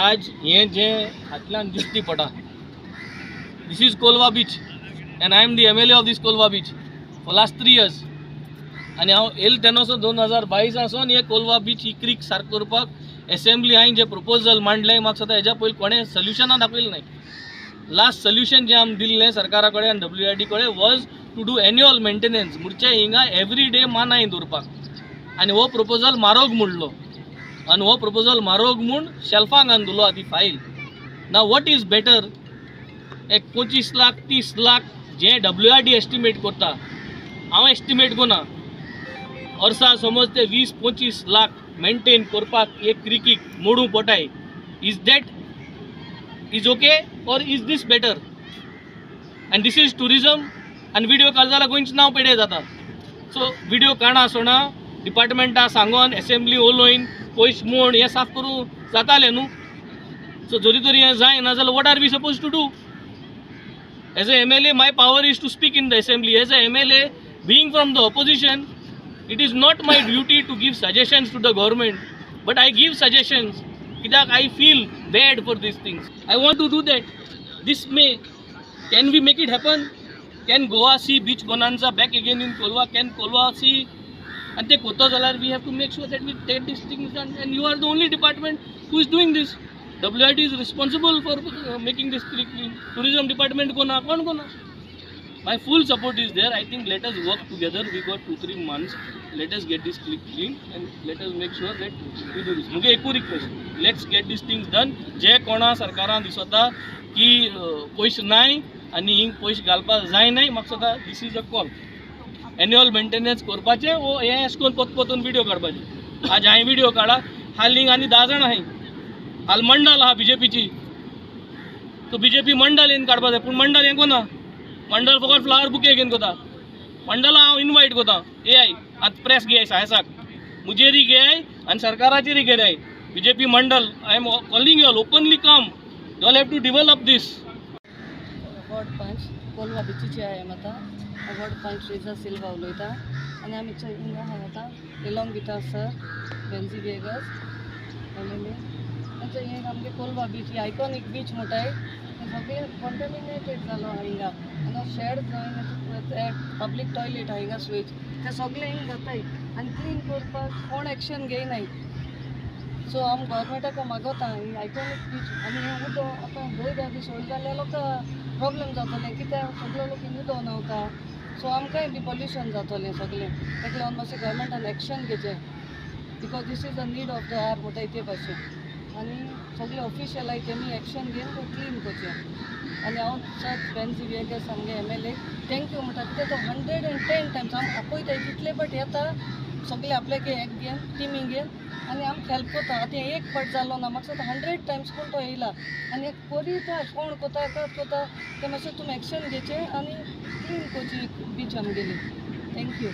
आज हें जें हातल्यान दिश्टी पडटा, this is Colva beach and I am the MLA of this Colva beach for last 3 years. आनी हांव येयल तेन्नासो 2022 आसोन हे कोलवा बीच ही क्रीक सारको करपाक एसेंब्ली हांवें जें प्रपोजल मांडलें, म्हाका दिसता हेज्या पयलीं कोणें सोल्युशनां दाखयलें नाय. लास्ट सोल्युशन जें आमी दिल्लें सरकारा कडेन आनी डब्ल्यूआरडी कडेन was to do annual maintenance, म्हणचे हिंगा एवरी डे मानाय दवरपाक. आनी हो प्रपोजल मारोग म्हणलो आनी हो प्रपोजल मारोग म्हूण शेल्फांक घालून दवरलो ती फायल ना. What is better? एक 25 लाख, 30 लाख जे डब्ल्यूआरडी एस्टिमेट करता, हांव एस्टिमेट करना. वर्सा समज ते 20-25 लाख मेंटेन करपाक एक क्रिकीक मोडूं पडटाय. Is that is okay or is this better? And this is tourism. आनी विडियो काडलो जाल्यार गोंयचें नांव पेडे जाता. सो विडियो काडा आसतना डिपार्टमेंटा सांगोन, एसेंब्ली उलोवन, पयशे मोड हें साफ करूं जातालें न्हू. सो जरी तरी हें जायना जाल्यार what are we suppose to do? As a MLA, my power is to speak in the assembly. As a MLA, being from the opposition, it is not my duty to give suggestions to the government, but I give suggestions कित्याक I feel bad for these things. I want to do that. This May, can we make it happen? Can Goa see beach bonanza back again in Colva? Can Colva see? And ते कोतो जाल्यार we have to make sure that we take these things done, and you are the only department who is doing this. WRD is responsible for making this creek clean. Tourism department कोना, कोण कोना. My full support is there. I think let us work together. We got 2-3 months. Let us get this creek clean and let us make sure that we do this. मुगे एकू request, let's get these things done. जे कोणा सरकारान दिसता की पयशे नाय आनी हिंग पयशे घालपाक जायनाय, म्हाका दिसता this is a call. Annual maintenance करपाचें वो हें अशें करून पोत पोतून विडियो काडपाचे. आज हांवें विडियो काडा, हालीं आनी 10 जाणां आहाय. हाल मंडल आहा बीजेपीची, तो बीजेपी मंडल येवन काडपा जाय, पूण मंडल हें कोना. मंडल फकत फ्लावर बुके घेवन कोता. मंडला हांव इनवायट कोता. येयाय आतां, प्रेस घेयाय, सायसाक मुजेरी घेयाय आनी सरकाराचेरय घेयाय. BJP Mandal, I am calling you all openly, come. You all have to develop this. Ward 5 Colva बिचीचे I am. आतां वॉर्ड 5 ट्रेजा सिल्वा उलयता आनी आमी हिंगा आहाय आतां along with our sir Venzy Viegas, MLA. आमचे हे आमगे कोलवा बीच ही आयकॉनीक बीच म्हणटाय, हें सगळें कॉन्टेमिनेटेड जालो आहा हिंगा. आनी शेड जंय पब्लीक टॉयलेट आहा हिंगा, स्विच ते सगळें हिंग जाताय आनी क्लीन करपाक कोण एक्शन घेयनाय. सो आम गव्हर्मेंटाक मागोता, ही आयकॉनीक बीच आनी हें उदक आतां वयर बी सोडलें जाल्यार लोकां प्रॉब्लेम जातलें, कित्याक सगळे लोक हिंग उदक न्हांवता. सो आमकांय बी पॉल्युशन जातलें सगळें. ताका लागून मातशें गव्हर्मेंटान एक्शन घेवचें, because this is the need of the hour म्हणटाय ते भाशेन. आनी सगळे ऑफिशियल आहाय तेमी एक्शन घेवन तें क्लीन करचें. आनी हांव सर वेन्जी विएगस आमगे एमएलए thank you म्हणटा, कित्याक तो 110 टायम्स आम आपयताय तितले फाट येता, सगळे आपल्याक एक घेवन टिमी घेवन आनी आमकां हेल्प करता. आतां एक फाट जालो ना, म्हाका दिसता 100 टायम्स कोण तो येयला आनी एक पळयता कोण कोता कत कोता तें. मातशें तुमी एक्शन घेवचें आनी क्लीन करची बीच आमगेली. Thank you.